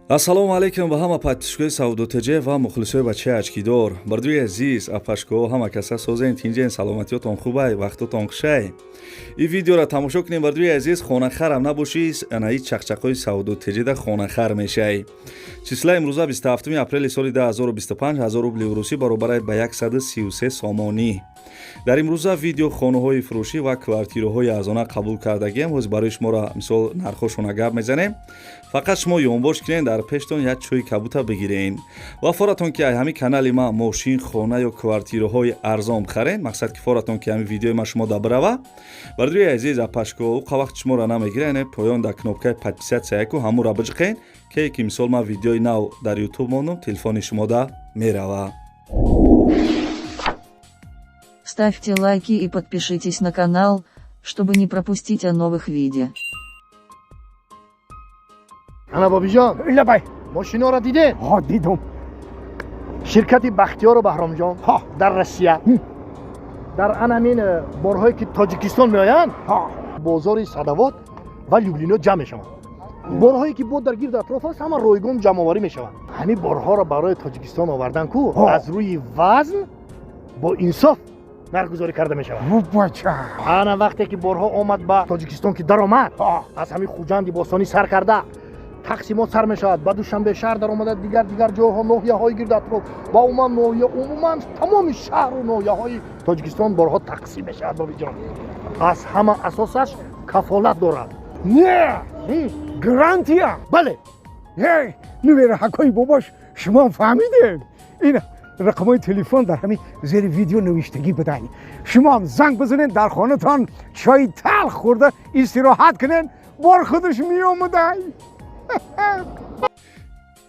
Ассалому алайкум ба ҳама подписчикои Савдотеҷе ва мухлисои бачаи очкидор. Бардуи азиз, апашко, ҳама каса созен, тинҷен, саломатиётон хубай, вақтотон хушай. Ин видеоро тамошо кунем, бардуи азиз, хонахарам набошӣ, ана ин чақчақҳои Савдотеҷеда хонахар мешай. Числа имрӯза 27 апрели соли 2025, 1000 рубли русӣ баробарай ба 133 сомонӣ. Дар имрӯза видео хонаҳои фурӯшӣ ва квартираҳои арзона қабул кардагием. Ҳозир барои шуморо мисол нархҳошона гап мезанем. Фақат шумо ёнбош кунед, дар пештон як чӯи кабута бигирен ва форатон ки ҳамин канали ма мошин, хона ё квартираҳои арзон бихарен, мақсад ки форатон ки ҳамин видеои ма шумо да бирава. Бардуи азиз, апашко, уқа вақт шуморо намегира, яъне поён дар кнопкаи подписаться яку ҳамура биҷиқен, ке ки мисол ман видеои нав дар ютуб мондум, телефони шумо да мерава. Ставьте лайки и подпишитесь на канал, чтобы не пропустить о новых видео. Ана, бобиҷон. Лабай. Мошиноро дидед? Ҳо, дидум. Ширкати Бахтиёру Баҳромҷон дар Россия дар ан ҳамин борҳое ки Тоҷикистон меоянд, бозори Садовод ва Люблино ҷамъ мешаванд. Борҳое ки бо дар гирду атроф аст, ҳама ройгон ҷамъоварӣ мешаванд. Ҳамин борҳоро барои Тоҷикистон овардан ку аз рӯи вазн бо инсоф нархгузорӣ карда мешавад. Бача. Ана, вақте ки борҳо омад ба Тоҷикистон, ки даромад, аз ҳамин Хуҷанди бостонӣ сар карда, тақсимот сар мешавад, ба Душанбе шаҳр даромада, дигар дигар ҷойҳо, ноҳияҳои гирду атроф ва умуман ноҳия, умуман тамоми шаҳру ноҳияҳои Тоҷикистон борҳо тақсим мешавад. Бобиҷон, аз ҳама асосаш кафолат дорад. Не, гарантия. Бале. Нувераҳакои бобош, шумо фаҳмидед, ин рақамҳои телефон дар ҳамин зери видео навиштагӣ будай. Шумоам занг бизанед, дар хонатон чои талх хӯрда истироҳат кунед, бор худаш меомадай.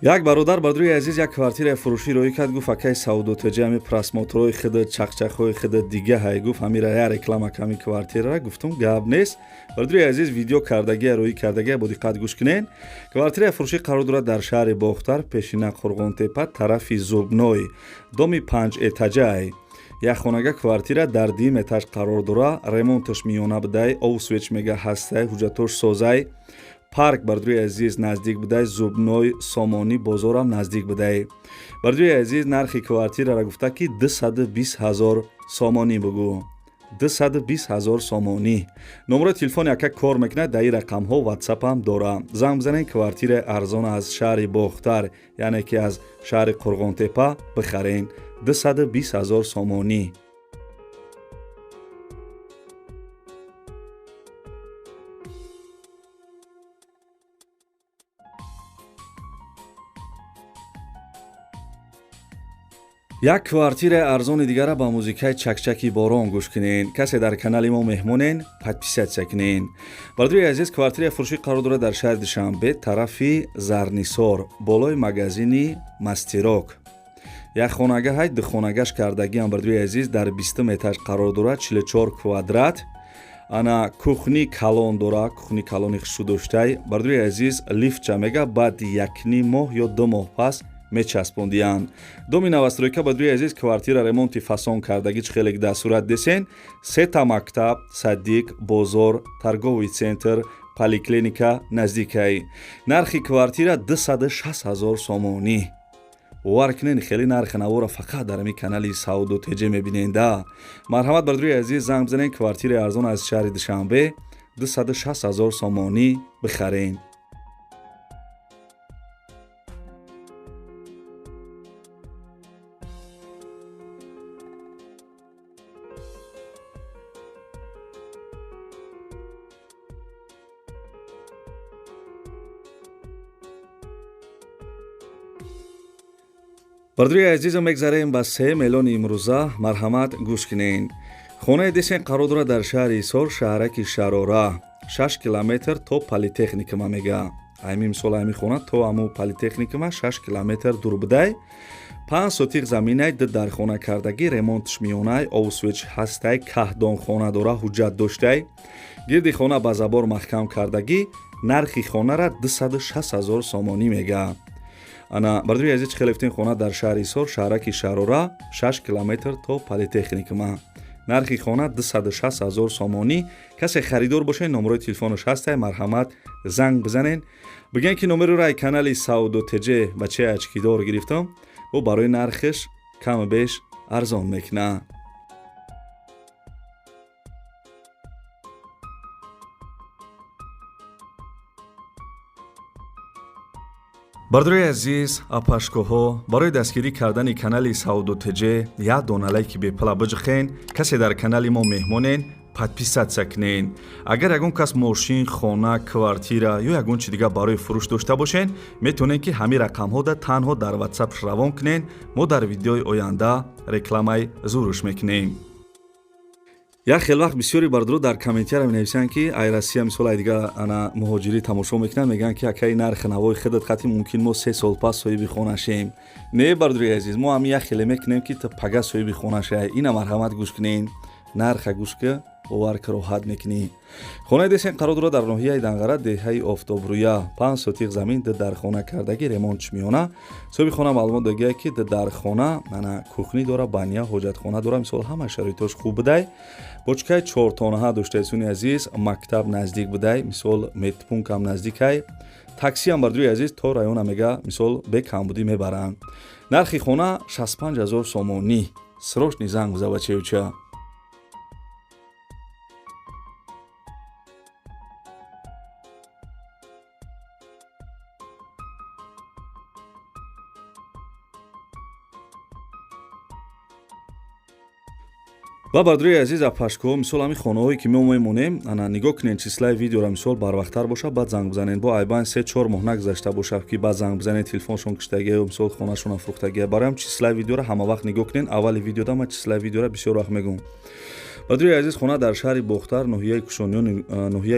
Як бародар, бардуи азиз, як квартираи фурӯшӣ роӣ кард. Гуфт: «Акай Савдотеҷа, ҳами просмотрҳои хида, чақчақҳои хида дига ҳай», гуфт, «ҳамира я реклама ками квартирара». Гуфтум: «Гап нест». Бардуи азиз, видео кардагия, роӣ кардагия, бо диққат гӯш кунед. Квартираи фурӯшӣ қарор дорад дар шаҳри Бохтар, пешина Қурғонтепа, тарафи Зубной, доми панҷ этажаи, як хонага квартира дар дуюм этаж қарор дора. Ремонташ миёна будай, обу свет мега ҳастай, ҳуҷҷатош созай. Парк, бардуи азиз, наздик будай, Зубной, Сомонӣ бозорам наздик будай. Бардуи азиз, нархи квартирара гуфта ки 220 ҳазор сомонӣ бугӯ, 220 ҳазор сомонӣ. Номерои телефони ака кор мекунад, дар ин рақамҳо ватсапам дора, занг бизанед, квартираи арзон аз шаҳри Бохтар, яъне ки аз шаҳри Қурғонтепа бихарен, 220 ҳазор сомонӣ. Як квартираи арзони дигара ба музикаи чакчаки борон гӯш кунен. Касе дар канали мо меҳмонен, подписаться кунен. Бардуи азиз, квартираи фурӯшӣ қарор дорад дар шаҳри Душанбе, тарафи Зарнисор, болои магазини Мастерок. Як хонага ҳай, духонагаш кардагиам. Бардуи азиз, дар 20-ум этаж қарор дорад, 44 квадрат. Ана, кухни калон дора, кухни калони хушу доштай. Бардуи азиз, лифтча мега баъди якним моҳ ё 2 моҳ пас мечаспондиянд. Доми новостройка. Бардуи азиз, квартира ремонти фасон кардагӣ, чӣ хеле дар сурат десен. Сета мактаб, садик, бозор, торговый центр, поликлиника наздикай. Нархи квартира 260 ҳазор сомонӣ. Бовар кунед, хеле нархи навора фақат дар ҳамин канали Савдо Теҷе мебиненда. Марҳамат, бардуи азиз, занг бизанед, квартираи арзон аз шаҳри Душанбе 260 ҳазор сомонӣ бихарен. Бардуи азизам, мегзарем ба сеюм эълони имрӯза. Марҳамат, гӯш кунед. Хонаи десен қарор дорад дар шаҳри Ҳисор, шаҳраки Шарора, 6 километр то политехникума мега. Ами мисол, ами хона то аму политехникума 6 километр дур будай. 5 сотих заминай, ду дархона кардагӣ, ремонтш миёнай, обу свет ҳастай, каҳдон хона дора, ҳуҷҷат доштай. Гирди хона ба забор маҳкам кардагӣ. Нархи хонара 260 ҳазор сомонӣ мега. Ана, бардуи азиз, чӣ хеле гуфтем, хона дар шаҳри Ҳисор, шаҳраки Шарора, 6 километр то политехникума. Нархи хона 260 ҳазор сомонӣ. Касе харидор бошед, номерои телефонаш ҳастай, марҳамат занг бизанен. Бигӯен ки номероро ай канали Савдо ТЖ бачаи очкидор гирифтам, ӯ барои нархаш каму беш арзон мекунад. Бардорои азиз, апашкоҳо, барои дастгирӣ кардани канали Савдо ТЖ як дона лайки бепала биҷихен. Касе дар канали мо меҳмонен, подписаться кунен. Агар ягон кас мошин, хона, квартира ё ягон чи дигар барои фурӯш дошта бошен, метавонед ки ҳамин рақамҳода танҳо дар ватсап равон кунен. Мо дар видеои оянда рекламаи зурӯш мекунем. Як хел вақт бисёри бардоро дар комментария менависанд, ки ай Россия, мисол, ай дигар ана муҳоҷирӣ тамошо мекунанд, мегӯянд ки акаи нархи навои худат хати мумкин мо 3 сол пас соҳиби хона шем. Не, бардори азиз, мо ҳамин як хеле мекунем, ки ту пага соҳиби хона шай. Ина марҳамат гӯш кунен, нарха гӯш ки, бовар ки роҳат мекунӣ. Хонаи десен қарор дорад дар ноҳияи Данғара, деҳаи Офтобрӯя, 5 сотиқ замин, ду дархона кардаги, ремонтш миёна. Соҳиби хона маълумот дагия, ки ду дархона, ана кухни дора, баня, ҳоҷатхона дора, мисол ҳама шароитош хуб будай. Бочкаи чортонаҳа доштаи, азиз, мактаб наздик будай, мисол медпунктам наздикай, таксиам, бардори азиз, то района мега, мисол бе камбудӣ мебаранд. Нархи хона 65 ҳазор сомонӣ. Срочный занг биза, бачаюча. Ва бардори азиз, апашко, мисол ҳамин хонаҳое ки мо мемонем, ана нигоҳ кунед числаи видеора, мисол барвақттар боша, баъд занг бизанед. Бо айбан 3-4 моҳ нагузашта бошад, ки баъд занг бизанед, телефоншон киштагия, мисол хонашон афрӯхтагия. Барои ҳам числаи видеора ҳама вақт нигоҳ кунед. Аввали видеода ман числаи видеора бисёр вақт мегӯм. Бардори азиз, хона дар шаҳри Бохтар, ноҳияи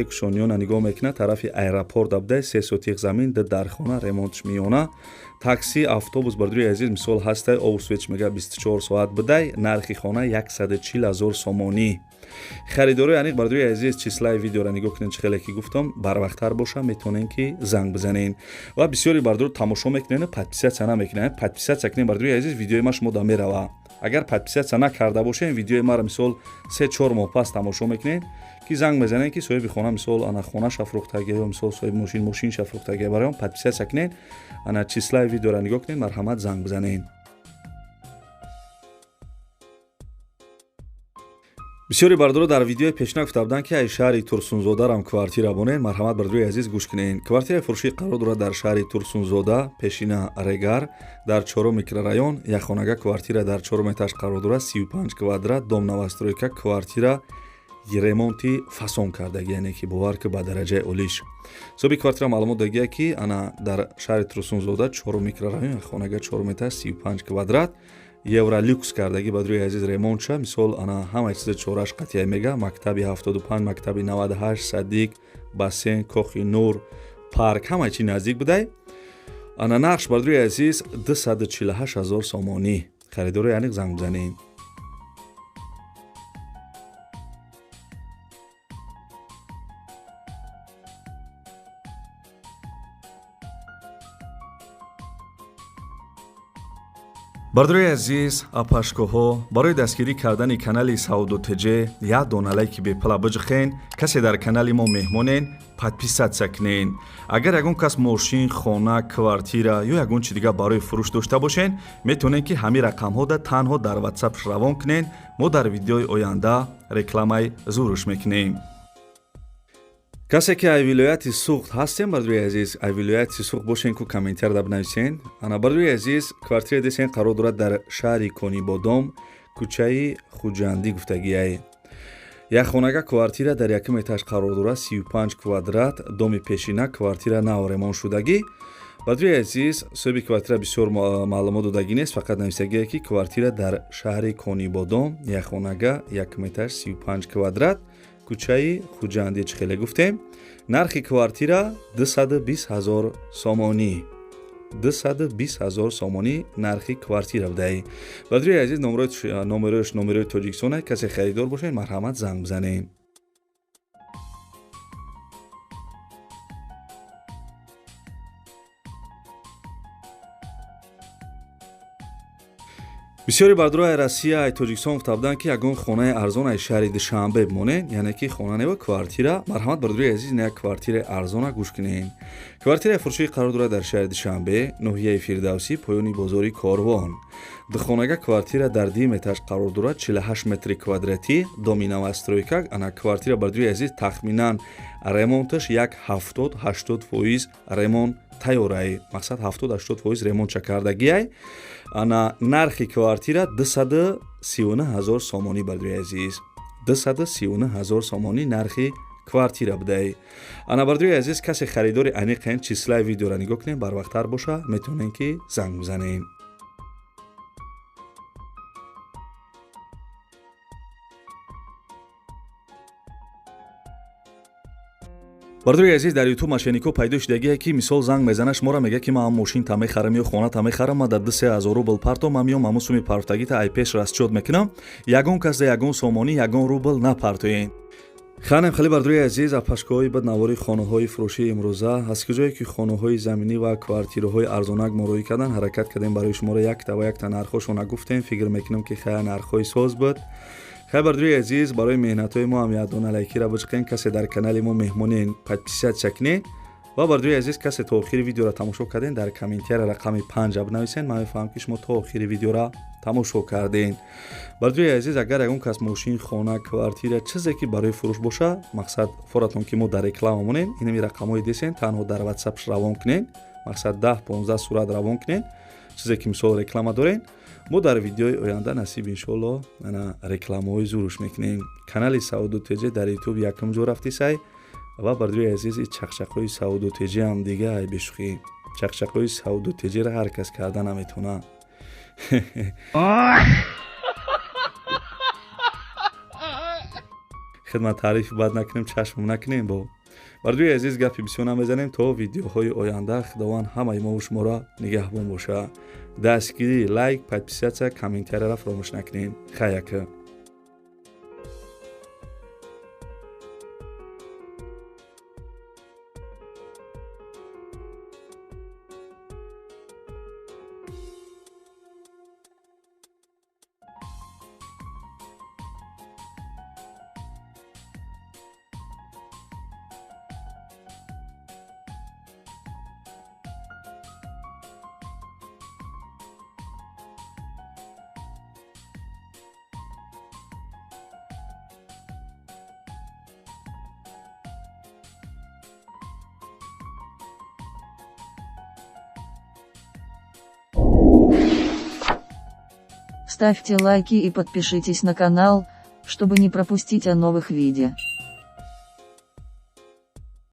Кушониёна нигоҳ мекунад, тарафи аэропорт абдай, 3 сотиқ замин, ду дархона, ремонтш миёна, такси, автобус, бардори азиз, мисол ҳастай, обу светш мега 24 соат будай. Нархи хона 140 ҳазор сомонӣ. Харидорои аниқ, бардори азиз, числаи видеора нигоҳ кунед, чӣ хеле ки гуфтам, барвақттар боша, метавонед ки занг бизанед. Ва бисёри бардоро тамошо мекунед, подписаться намекунед. Подписаться кунед, бардори азиз, видеои ма шумо да мерава. Агар подписаться накарда бошед, видеои маро мисол 3-4 моҳ пас тамошо мекунед, ки занг мезанед, ки соҳиби хона мисол ана хонаша фурӯхтагия ё мисол соҳиби мошин мошинша фурӯхтагия. Барои он подписаться кунед, ана числаи видеора нигоҳ кунед, марҳамат занг бизанед. Бисёри бардоро дар видеои пешина гуфта буданд, ки ай шаҳри Турсунзодарам квартира бонед. Марҳамат, бардорои азиз, гӯш кунед. Квартираи фурӯшӣ қарор дорад дар шаҳри Турсунзода, пешина Регар, дар чорум микрорайон, якхонага квартира дар чорум этаж қарор дорад, 35 квадрат, дом новостройка, квартира ремонти фасон кардаги, яъне ки бовар ки ба дараҷаи олиш. Соҳиби квартира маълумот дагия, ки ана дар шаҳри Турсунзода, чорум микрорайон, якхонага, чорум этаж, 35 квадрат, евролюкс кардаги, бадрои азиз, ремонтша, мисол ана ҳамаи чиза чораш қатъия мега, мактаби 75, мактаби 98, садик, бассейн, кохи нур, парк, ҳамаи чи наздик будай. Ана нархш, бардрои азиз, 248 ҳазор сомонӣ. Харидорои аниқ занг бизанед. Бардорои азиз, апашкоҳо, барои дастгирӣ кардани канали Савдо ТЖ як дона лайки бепала биҷихен. Касе дар канали мо меҳмонен, подписаться кунен. Агар ягон кас мошин, хона, квартира ё ягон чи дигар барои фурӯш дошта бошен, метавонед ки ҳамин рақамҳода танҳо дар ватсап равон кунен. Мо дар видеои оянда рекламаи зурӯш мекунем. Касе ки ай вилояти Суғд ҳастем, бардорои азиз, ай вилояти Суғд бошен, ку комментарда бинависен. Ана, бардорои азиз, квартира десен қарор дорад дар шаҳри Конибодом, кӯчаи Хуҷандӣ гуфтагиай. Якхонага квартира дар якум этаж қарор дорад, 35 квадрат, доми пешина, квартира нав ремонт шудагӣ. Бардорои азиз, соҳиби квартира бисёр маълумот додагӣ нест, фақат нависагие, ки квартира дар шаҳри Конибодом, якхонага, якум этаж, 35 квадрат, кӯчаи Хуҷандӣ, чӣ хеле гуфтем. Нархи квартира 220 ҳазор сомонӣ, 220 ҳазор сомонӣ нархи квартира будаи. Бардорои азиз, номерош номерои Тоҷикистон, касе харидор бошед, марҳамат занг бизанед. Бисёри бардорои Россия ай Тоҷикистон гуфта буданд, ки ягон хонаи арзон ай шаҳри Душанбе бимонед, яъне ки хона нева квартира. Марҳамат, бардорои азиз, ин як квартираи арзона гӯш кунед. Квартираи фурӯшӣ қарор дорад дар шаҳри Душанбе, ноҳияи Фирдавсӣ, поёни бозори Корвон. Духонага квартира дар дим этаж қарор дорад, 48 метри квадратӣ, доми новостройка. Ана квартира, бардорои азиз, тахминан ремонташ як 70-80% ремонт тайёрай, мақсад 70-80% ремонтша кардагиай. Ана нархи квартира 239 ҳазор сомонӣ, бардорои азиз, 239 ҳазор сомонӣ нархи квартира будай. Ана, бардорои азиз, касе харидори аниқен, числаи видеоро нигоҳ кунем, барвақттар боша, метавонем ки занг бизанем. Бардори азиз, дар ютуб мошеннико пайдо шудагие, ки мисол занг мезана, шуморо мега, ки ман мошин та мехарам ё хона та мехарам, ма дар 2-3 ҳазор рубл парто, ман миём, ҳамун суми партогита ай пеш расчёт мекунам. Ягон кас да ягон сомонӣ, ягон рубл напартоен. Ханем хеле, бардори азиз, апашкоҳои бад навори хонаҳои фурӯшии имрӯза. Аз куҷое ки хонаҳои заминӣ ва квартираҳои арзонак мо рӯй кардан ҳаракат кардем, барои шуморо якта ва якта нархҳошона гуфтем. Фикр мекунам, ки хая нархҳои соз буд. Хай, бардори азиз, барои меҳнатҳои мо ҳам якдона лайкира бичиқен. Касе дар канали мо меҳмонен, подписаться кунед. Ва, бардори азиз, касе то охири видеоро тамошо кардем, дар комментария рақами 5 бинависен, ман мефаҳмам, ки шумо то охири видеоро тамошо кардем. Бардори азиз, агар ягон кас мошин, хона, квартира, чизе ки барои фурӯш боша, мақсад форатон ки мо дар реклама монем, инами рақамҳои десен, танҳо дар ватсапш равон кунед, мақсад 10-15 сурат равон кунед, чизе ки мисол реклама дорем, мо дар видеои оянда насиб иншоалло ана рекламаҳои зуруш мекунем. Канали Сауду Теҷе дар Ютуб якум ҷо рафти сай. Ва, бардори азиз, чақчақҳои Сауду Теҷе ҳам дига ай бешухӣ, чақчақҳои Сауду Теҷеро ҳар кас карда наметавона. Хидмат таърифи бад накунем, чашмам накунем. Бо бардори азиз, гапи бисёр намезанем. То видеоҳои оянда Худованд ҳамаи мову шуморо нигаҳбон боша. Дастгирӣ, лайк, подписаться, комментарияро фаромӯш накунем. Хаяка. Ставьте лайки и подпишитесь на канал, чтобы не пропустить о новых видео.